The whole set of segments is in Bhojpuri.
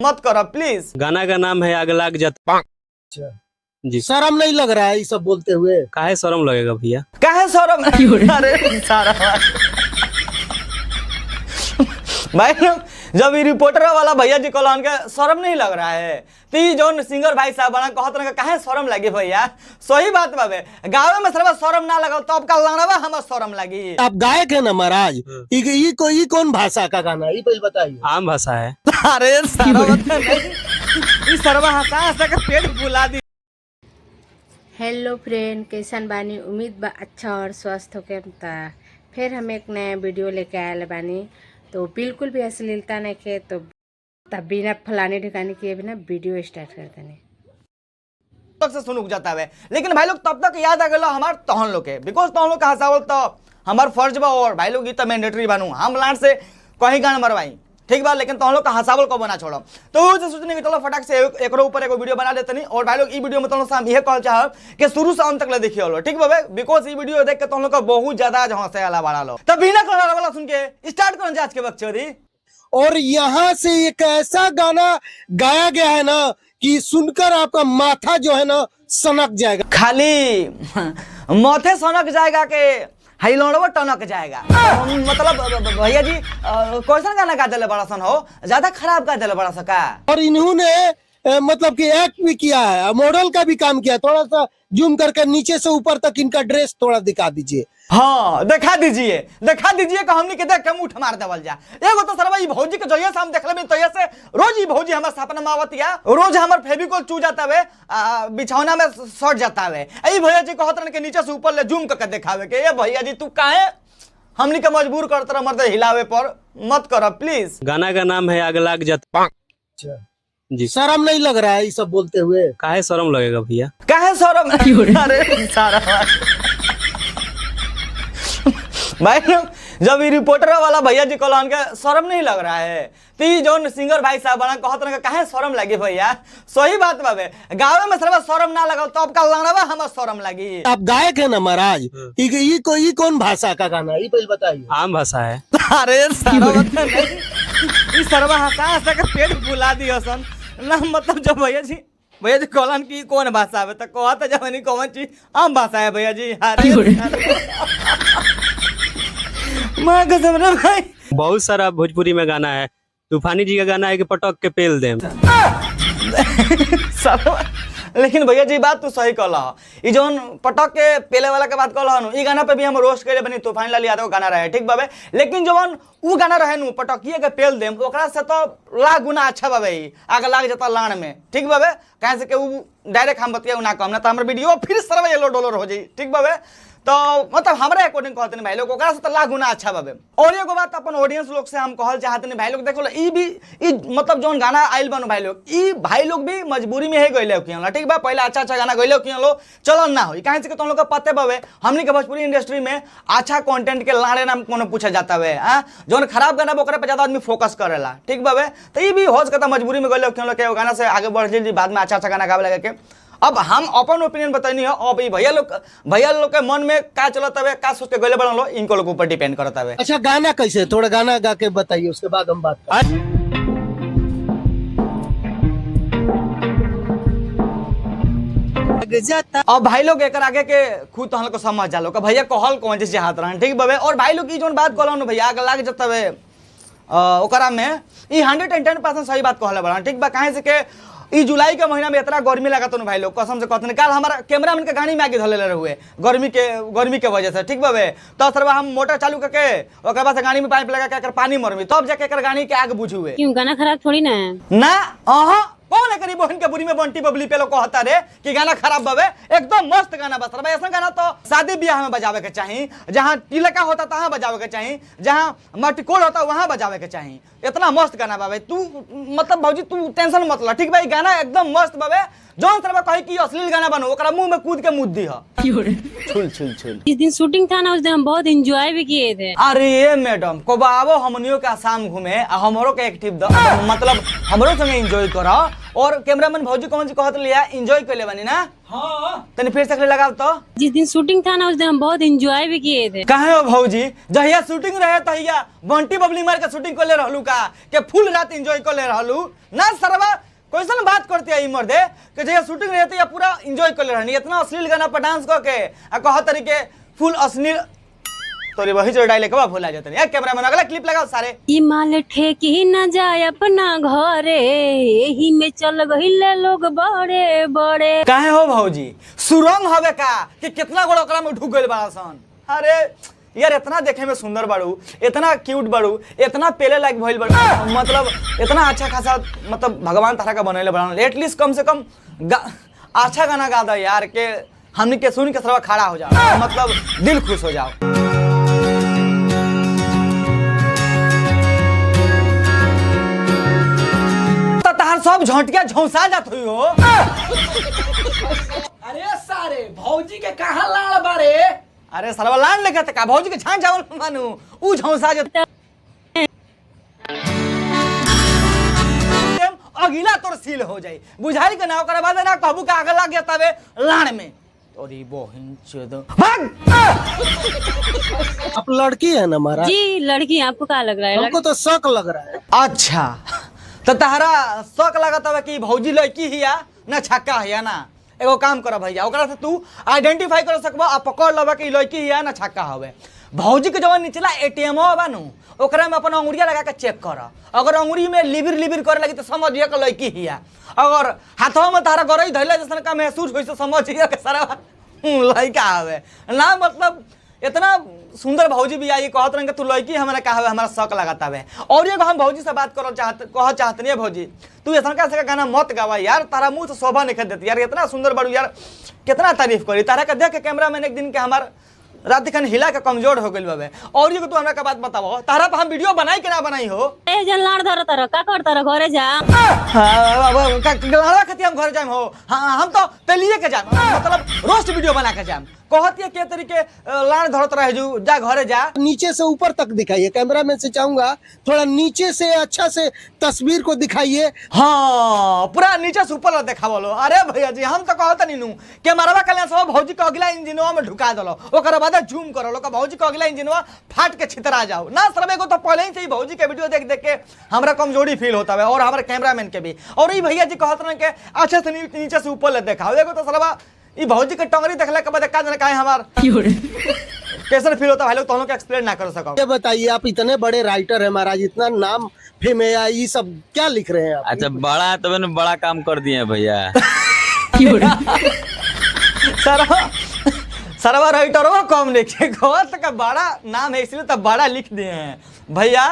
मत करो प्लीज। गाना का नाम है आग लाग जाता। जी। शर्म नहीं लग रहा है ये सब बोलते हुए? काहे शर्म लगेगा भैया? काहे शर्म? अरे सारा भाई लोग, जब ये रिपोर्टर वाला भैया जी कहलन के शर्म नहीं लग रहा है, तो ई जौन सिंगर भाई साहब बना कहत रहे काहे शर्म लगी भैया? सही बात बाबे, गावे में सरवा शर्म ना लगल तब का लाणवा हमर शर्म लगी। आप गायक है ना महाराज, ई कौन भाषा का गाना है, ई पहले बताइए। आम भाषा है। अरे सारा ई सरवा हंसा हंसा के पेट फुला दी। हेलो फ्रेंड, कैसन बानी? उम्मीद बा अच्छा और स्वस्थ होके। त फिर हम एक नया वीडियो लेके आयल बानी, तो बिल्कुल भी अश्लीलता नहीं के, तो तब बिना फलाने ढिकाने किए बिना वीडियो स्टार्ट कर देने तक से सुनुक जाता है। लेकिन भाई लोग तब तक याद आ गया हमार तहन लोग के, because तहन लोग का हंसावल तो हमार फर्ज बा, और भाई लोग ई तो मैंडेटरी बानू, हम लाट से कहीं गान मरवाई ठीक बा, लेकिन तहन लोग का हंसावल को बना छोड़ो। तो उ से सोचने कि चलो फटाक से एकरो ऊपर एगो वीडियो बना देतनी। और भाई लोग ई वीडियो में तहन लोग से हम इहे कहल चाहब कि शुरू से अंत तक ले देखियो लो, ठीक बा, because ई वीडियो देख के तहन लोग का बहुत ज्यादा आज हंसे वाला बाड़ा लो। तब बिना कहला वाला सुन के स्टार्ट करन आज के बकचोदी। और यहाँ से एक ऐसा गाना गाया गया है ना कि सुनकर आपका माथा जो है ना सनक जाएगा। खाली माथे सनक जाएगा के हाई लौड़वो टनक जाएगा। मतलब भैया जी कैसन गाना गा दिले बड़ा सन हो, ज्यादा खराब गा दिले बड़ा सा का। और इन्होंने मतलब कि एक्ट भी किया है, मॉडल का भी काम किया है। थोड़ा सा जूम करके नीचे से ऊपर तक इनका ड्रेस थोड़ा दिखा दीजिए। हाँ दिखा दीजिए, दिखा दीजिए कि हमनी के देख के मुठ मार देवल जा। एगो तो सरवा ई भौजी के जइया से हम देखले में तइया से रोज ई भौजी हमर सपना में आवतिया, रोज हमर फेविकोल चू जाता वे, बिछौना में सट जाता वे। ई भैया जी कहत रहन के नीचे से ऊपर ले जूम करके देखावे के। ए भैया जी तू काहे हमनी के मजबूर करत रह मर्द हिलावे पर? मत कर प्लीज। गाना का नाम है आग लाग जाता। जी। शर्म नहीं लग रहा है ये सब बोलते हुए? काहे शर्म लगेगा भैया? काहे शर्म? अरे सारा भाई लोग जब ये रिपोर्टर वाला भैया जी कहलन के शर्म नहीं लग रहा है, तो ई जौन सिंगर भाई साहब बना कहत रहे काहे शर्म लगी भैया? सही बात बाबे, गावे में सरवा शर्म ना लगल तब का लाणवा हमर शर्म लगी। आप गायक है ना महाराज, ई कौन भाषा का गाना है, ई पहले बताइए। आम भाषा है। अरे सारा ई सरवा हंसा हंसा के पेट फुला दियो सन ना। मतलब जब भैया जी कहलन कि कौन भाषा है, तो कहत जब नहीं कौन चीज आम भाषा है भैया जी। अरे मां कसम रे भाई। बहुत सारा भोजपुरी में गाना है, तूफानी जी का गाना है कि पटक के पेल देम। लेकिन भैया जी बात तू सही कहला, ई जौन पटक के पेले वाला के बात कहला नु, ई गाना पे भी हम रोस्ट करे बनी, तूफानी लाल यादव गाना रहे ठीक बाबे। लेकिन जौन उ गाना रहे नु पटकिए के पेल देम, ओकरा से तो लाख गुना अच्छा बाबे, ई आग लाग जाता लान में ठीक बाबे। काहे से के उ डायरेक्ट हम बतिया ना कहम ना तो हमर वीडियो फिर सरवा येलो डॉलर हो जाई ठीक बाबे। तो मतलब हमरा अकॉर्डिंग कहते नहीं भाई लोग, ओकरा से तो लाख गुना अच्छा बाबे। और एगो बात अपन ऑडियंस लोग से हम कहल चाहते नहीं भाई लोग, देखो ई भी ई मतलब जौन गाना आइल बनो भाई लोग, ई भाई लोग भी मजबूरी में है गइले कि ठीक बा। पहले अच्छा अच्छा गाना गइले कि लो चलन ना होई, काहे से कि तुम लोग के पते बाबे हमनी के भोजपुरी इंडस्ट्री में अच्छा कंटेंट के लाड़े नाम कोनो पूछा जाता है, हां जौन खराब गाना ओकरा पे ज्यादा आदमी फोकस करेला ठीक बाबे। तो ई भी हो सकता मजबूरी में गइले कि लोग के गाना से आगे बढ़ जी, बाद में अच्छा अच्छा गाना गावे लगे के। अब हम अपन ओपिनियन बतानी है, अब ई भैया लोग के मन में का चलत हवे, का सोच के गइले बड़न लो, इनको लोग ऊपर डिपेंड करत हवे। अच्छा गाना कैसे, थोड़ा गाना गा के बताइए उसके बाद हम बात करें। अब भाई लोग एकर आगे के खुद तहन को समझ जालो कि भैया कहल कौन चीज चाहत रहन ठीक बाबे। और भाई लोग ई जोन बात कहलन भैया आग लाग जतवे ओकरा में ई 110% सही बात कहले बड़न ठीक बा। काहे से के ई जुलाई के महीना में इतना गर्मी लागत भाई लोग, कसम से कहते काल हमारा कैमरामैन के गाड़ी में आगे धले रहुए गर्मी के वजह से ठीक बाबे। तो सरवा हम मोटर चालू करके ओकरा बाद से गाड़ी में पाइप लगा के एकर पानी मरमी तब जाके एकर गाड़ी के आग बुझुए। क्यों गाना खराब थोड़ी ना है ना? अहा कौन है करी बहन के बुरी में बंटी बबली पे लोग कहता रे कि गाना खराब बाबे, एकदम मस्त गाना बस भाई। ऐसा गाना तो शादी ब्याह में बजावे के चाही, जहाँ तिलका होता तहाँ बजावे के चाही, जहाँ मटकोर होता वहाँ बजावे के चाही, इतना मस्त गाना बाबे। तू मतलब भौजी तू टेंशन मत ल ठीक भाई, गाना एकदम मस्त बाबे। जौन सरवा कहे कि अश्लील गाना बनो ओकरा मुंह में कूद के मुद दी ह। छुल छुल छुल। जिस दिन शूटिंग था ना उस दिन हम बहुत एंजॉय भी किए थे। अरे ये मैडम कब आवो हमनियो के आसाम घूमे आ हमरो के एक टिप the, मतलब हमरो संगे एंजॉय करो। और कैमरामैन भौजी कौन सी कहत लिया एंजॉय कर ले बानी ना? हां तनी फिर से लगाव तो। जिस दिन शूटिंग था ना उस दिन हम बहुत एंजॉय भी किए थे। काहे हो भौजी, जहिया शूटिंग रहे तहिया बंटी बबली मार के शूटिंग कर ले रहलू का के फुल रात एंजॉय कर ले रहलू ना? सरवा कैसन बात करती है ई मर्दे कि जहिया शूटिंग रहे तहिया पूरा एंजॉय कर ले रहनी, इतना अश्लील गाना पर डांस करके आ कह तरीके फुल अश्लील तोरी वही जो डायलॉग बा भूला जाता है। कैमरामैन अगला क्लिप लगाओ सारे। ई माल ठेकी न जाए अपना घरे, एही में चल गइले लोग बड़े बड़े। काहे हो भौजी, सुरंग हवे का कि कितना गोड़ ओकरा में ढुक गइल बड़ा सन? अरे यार इतना देखे में सुंदर बाड़ू, इतना क्यूट बाड़ू, इतना पेले लायक भइल बाड़ू, मतलब इतना अच्छा खासा मतलब भगवान तारा का बनैले बाड़न, एटलीस्ट कम से कम अच्छा गाना गा दो यार के हमनी के सुन के सरवा खड़ा हो जाओ, मतलब दिल खुश हो जाओ। तो तहार सब झोंटिया झौंसा जात हुई हो। अरे सारे भौजी के कहाँ लाड़ बारे? अरे सरवा लान लेके त का भौजी के छान चावल मानू उ झौंसा जात अगिला तोर सील हो जाई, बुझाई के ना ओकरा बाद ना कहबू का आग लाग गया तबे लाण में तोरी बहिन चोद भाग। आप लड़की है ना महाराज? जी लड़की, आपको क्या लग रहा है? हमको तो शक लग रहा है। अच्छा तो तहरा शक लगत हवे कि भौजी लड़की हिया ना छक्का हिया ना? एगो काम कर भैया, ओकरा से तू आइडेंटिफाई कर सकबा आ पकड़ लेबा कि लड़की हिया ना छक्का हवे। भौजी के जवन निचला एटीएम बा नु ओकरा में अपन अंगुरिया लगा के चेक कर, अगर अंगुरी में लिबिर लिबिर करे लगी तो समझिए कि लड़की हिया, अगर हाथों में तारा गरई धइला जैसन का महसूस होई तो समझिए कि सारा लड़का हवे ना। मतलब इतना सुंदर भौजी भी आई कहत रहन कि तू लड़की हमरा का हवे, हमरा शक लगाता हवे। और एगो हम भौजी से बात करल चाहत कह चाहत नहीं भौजी तू ऐसा का गाना मत गावा यार, तारा मुंह से शोभा नहीं देती यार, इतना सुंदर बाड़ू यार कितना तारीफ करी तारा के देख के कैमरा मैन एक दिन के हमार रात खन हिला के कमजोर हो गइल बाबे। और एगो तू हमरा का बात बतावो, तारा पर हम वीडियो बनाई के ना बनाई हो? ए जन लाड़ धर तर का करता रह घरे जा। लाड़ा खातिर हम घर जाम हो? हाँ हम तो तेलिए के जाम, मतलब रोस्ट वीडियो बना के जाम। कहती है के तरीके लाड़ धरत रहे जू जा घरे जा। नीचे से ऊपर तक दिखाइए, कैमरा मैन से चाहूंगा थोड़ा नीचे से अच्छा से तस्वीर को दिखाइए। हाँ पूरा नीचे से ऊपर देखावलो। अरे भैया जी हम तो कहत नहीं नू के मरवा कल्याण सब भौजी के अगला इंजनवा में ढुका दलो, ओकरा बाद जूम करलो का भौजी के अगला इंजनवा फाट के छितरा जाओ ना। सर एगो तो पहले ही से ही भौजी के वीडियो देख देख के हमरा कमजोरी फील होता है और हमारे कैमरामैन के भी। और ई भैया जी कहत रहे के अच्छा से नीचे से ऊपर ले देखाओ, एगो तो सरवा ई भौजी के टंगरी देखला के बाद का जाने काहे हमार कैसन फील होता है भाई लोग, तो हम लोग एक्सप्लेन ना कर सको। ये बताइए आप इतने बड़े राइटर हैं महाराज, इतना नाम फेम है, ये सब क्या लिख रहे हैं आप? अच्छा बड़ा है तभी ना बड़ा काम कर दिए भैया। सरवा सरवा राइटरों कम लिखे का बड़ा नाम है इसलिए तो बड़ा लिख दिए हैं भैया।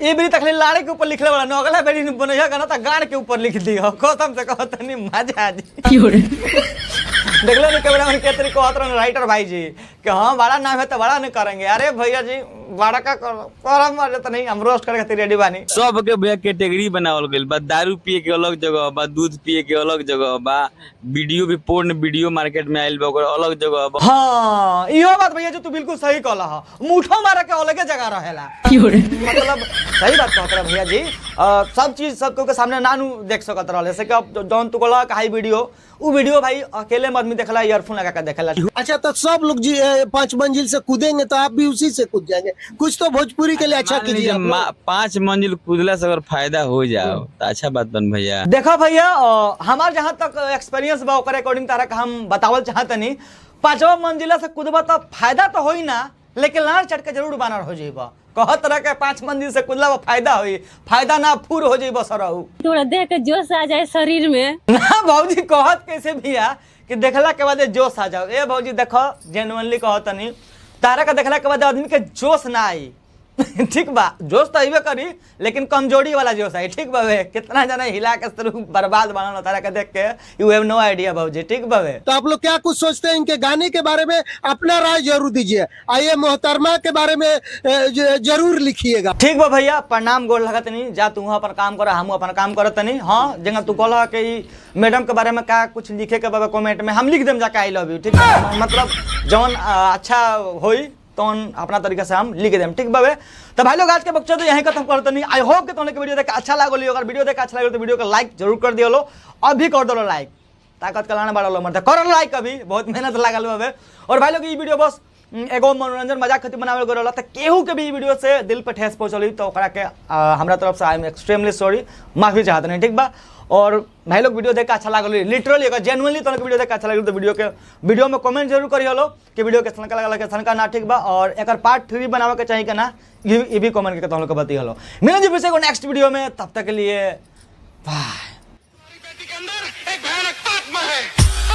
ये बेरी तकले लाड़े के ऊपर लिखले वाला अगला बेरी बनैया गाना तो गाड़ के ऊपर लिख दियो, कसम से कहत नहीं मजा आ जी। देखलो नहीं कैमरा मैन के तरीके कहत रहन राइटर भाई जी कि हाँ बड़ा नाम है तो बड़ा नहीं करेंगे। अरे भैया जी बड़ा का करम मारे तो नहीं, हम रोस्ट करे खातिर रेडी बानी। सबके भैया कैटेगरी बनावल गइल बा, दारू पिए के अलग जगह बा, दूध पिए के अलग जगह बा, वीडियो भी पोर्न वीडियो मार्केट में आइल बा ओकर अलग जगह बा। हाँ इहो बात भैया जी तू बिल्कुल सही कहला ह, मुठो मारे के अलगे जगह रहेला, मतलब सही बात कहत रहा भैया जी। सब चीज सबको के सामने नानू देख सकत रहल, जैसे कि अब जौन तू कहला हाई वीडियो उ वीडियो भाई अकेले में आदमी देखला ईयरफोन लगा के देखला। अच्छा तो सब लोग जी 5 मंजिल से कूदेंगे तो आप भी उसी से कूद जाएंगे, कुछ तो भोजपुरी के लिए अच्छा मान लीजिए कीजिए आप लोग। 5 मंजिल कूदला से अगर फायदा हो जाओ तो अच्छा बात बन भैया। देखो भैया हमार जहाँ तक एक्सपीरियंस बा ओकर अकॉर्डिंग तारा के हम बतावल चाहतनी, 5वां मंजिला से कूदबा तो फायदा तो होई ना, लेकिन लाड़ चढ़ के जरूर बानर हो जेबा। कहत रह के 5 मंजिल से कूदला बा फायदा होई, फायदा ना फूर हो जेबा सरहु। थोड़ा देख के जोश आ जाए शरीर में ना भौजी कहत कैसे भैया कि देखला के बाद जोश आ जाओ। ए भौजी देखो जेन्युइनली कहतनी तारा के देखला के बाद आदमी के जोश ना आई ठीक बा, जोश तो अबे करी लेकिन कमजोरी वाला जोश आई। ठीक बाबे, कितना जना हिला के शुरू बर्बाद बनल तारा के देख के, you have no idea बाबूजी। ठीक बाबे, तो आप लोग क्या कुछ सोचते हैं इनके गाने के बारे में, अपना राय जरूर दीजिए। आइए मोहतरमा के बारे में जरूर लिखिएगा। ठीक बा भैया, प्रणाम, गोर लगत नहीं, जा तू अपन काम कर, हम अपन काम करत नहीं। हाँ जेंगा तू कहला कि मैडम के बारे में का कुछ लिखे के बाबा कमेंट में हम लिख देम जाके I love you. ठीक बा, मतलब जौन अच्छा होई तौन अपना तरीका से हम लिख देम। ठीक बाबे, तो भाई लोग आज के बक्चर तो यहीं खत्म करते नहीं। I hope कि तुमने वीडियो देख अच्छा लागल। अगर वीडियो देख अच्छा लागल तो वीडियो को लाइक जरूर कर दियो, अभी कर दो लाइक, ताकत के लाना बाड़ो मर्द कर लाइक, अभी बहुत मेहनत लागल बाबे। और भाई लोग ई वीडियो बस एगो मनोरंजन मजाक खातिर बनावल गेल रहल, त केहू के भी ई वीडियो से दिल पर ठेस पहुंचली तो ओकरा के हमरा तरफ से I am extremely sorry, माफी चाहत नहीं, ठीक बा। और भाई लोग वीडियो देख के अच्छा लागल, लिटरली अगर जेन्युइनली तोहन के वीडियो देख के अच्छा लागल तो वीडियो के वीडियो में कमेंट जरूर करी हलो कि वीडियो कैसन का लागल कैसन का ना, ठीक बा। और एकर पार्ट 3 बनावे के चाहिए कि ना, ये भी कमेंट करके तुम लोग के बती हलो। मिलें जी फिर से नेक्स्ट वीडियो में, तब तक के लिए बाय। बेटी के अंदर एक भयानक आत्मा है।